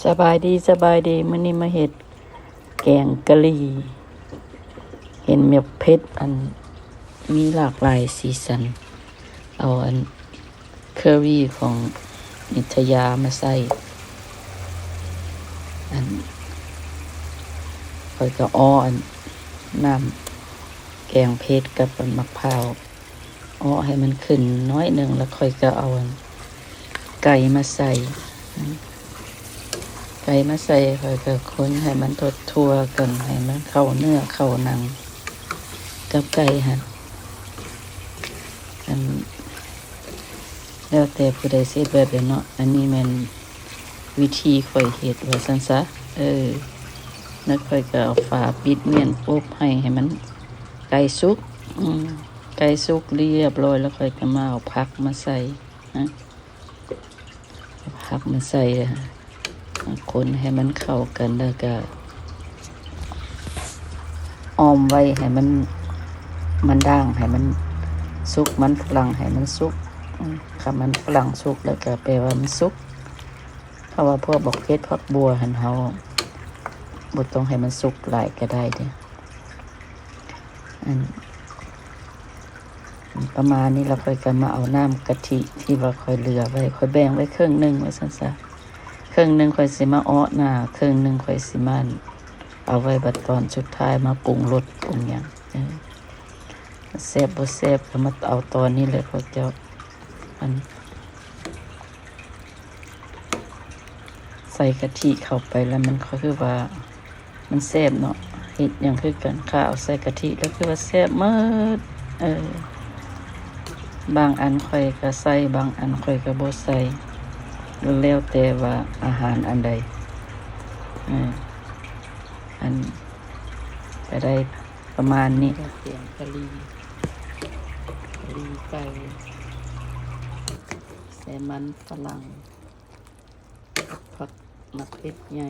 ສະບາຍດີ ສະບາຍດີ ມື້ນີ້ມາເຮັດແກງກະຫຼີ່ ເຫັນໝາກເຜັດ ອັນ ມີຫຼາກຫຼາຍສີສັນ ເອົາອັນເຄີຣີຂອງນິດທະຍາມາໃສ່ ອັນ ຂ້ອຍກໍເອົາອັນນ້ຳແກງເຜັດກັບອັນໝາກພ້າວ ເອົາໃຫ້ມັນຂຶ້ນໜ້ອຍໜຶ່ງ ແລ້ວຂ້ອຍກໍເອົາອັນໄກ່ມາໃສ່ ໄກ່ມາໃສ່ ຂ້ອຍກໍຄົນໃຫ້ມັນທົ່ວໆກັນ ໃຫ້ມັນເຂົ້າເນື້ອເຂົ້າໜັງກັບໄກ່ຫັ້ນ ອັນ ແລ້ວແຕ່ຜູ້ໃດຊິເຮັດແບບໃດເນາະ ອັນນີ້ແມ່ນວິທີຂ້ອຍເຮັດວ່າຊັ້ນຊະ ເອີ ແລ້ວຂ້ອຍກໍເອົາຝາປິດມ້ຽນປົບໃຫ້ ໃຫ້ມັນໄກ່ສຸກ ອືມ ໄກ່ສຸກລຽບຮ້ອຍ ແລ້ວຂ້ອຍກໍມາເອົາຜັກມາໃສ່ນະ ເອົາຜັກມາໃສ່ ຄົນໃຫ້ມັນເຂົ້າກັນ ແລ້ວກະອ້ອມໄວ້ໃຫ້ມັນ ມັນດ່າງ ໃຫ້ມັນສຸກ ມັນຝຣັ່ງໃຫ້ມັນສຸກ ອືມ ຄັນມັນຝຣັ່ງສຸກແລ້ວກະແປວ່າມັນສຸກ ເພາະວ່າພວກບັກເຜັດ ຜັກບົ່ວຫັ້ນ ເຮົາບໍ່ຕ້ອງໃຫ້ມັນສຸກຫຼາຍກະໄດ້ເດ້ ອັນ ປະມານນີ້ລະ ຂ້ອຍກໍມາເອົານ້ຳກະທິທີ່ວ່າຂ້ອຍເຫຼືອໄວ້ ຂ້ອຍແບ່ງໄວ້ເຄິ່ງໜຶ່ງວ່າຊັ້ນຊະ ເຄິ່ງໜຶ່ງຂ້ອຍຊິມາເອາະໜ້າ ເຄິ່ງໜຶ່ງຂ້ອຍຊິມາເອົາໄວ້ບັດຕອນສຸດທ້າຍມາປຸງລົດປຸງຫຍັງ ເອີ ແຊບບໍ່ແຊບກໍມາເອົາຕອນນີ້ແຫຼະພວກເຈົ້າ ອັນ ໃສ່ກະທິເຂົ້າໄປແລ້ວມັນກໍຄືວ່າມັນແຊບເນາະ ເຮັດຫຍັງຄືກັນ ຂ້າເອົາໃສ່ກະທິແລ້ວຄືວ່າແຊບໝົດ ເອີ ບາງອັນຂ້ອຍກໍໃສ່ ບາງອັນຂ້ອຍກໍບໍ່ໃສ່ ແລ້ວແຕ່ວ່າອາຫານອັນໃດ ເອີ ອັນ ກໍໄດ້ປະມານນີ້ ແກງກະຫຼີ່ ກະຫຼີ່ໄກ່ ໃສ່ມັນຝຣັ່ງ ຜັກໝາກເຜັດໃຫຍ່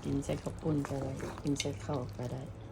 ກິນໃສ່ເຂົ້າປຸ້ນກໍໄດ້ ກິນໃສ່ເຂົ້າກໍໄດ້.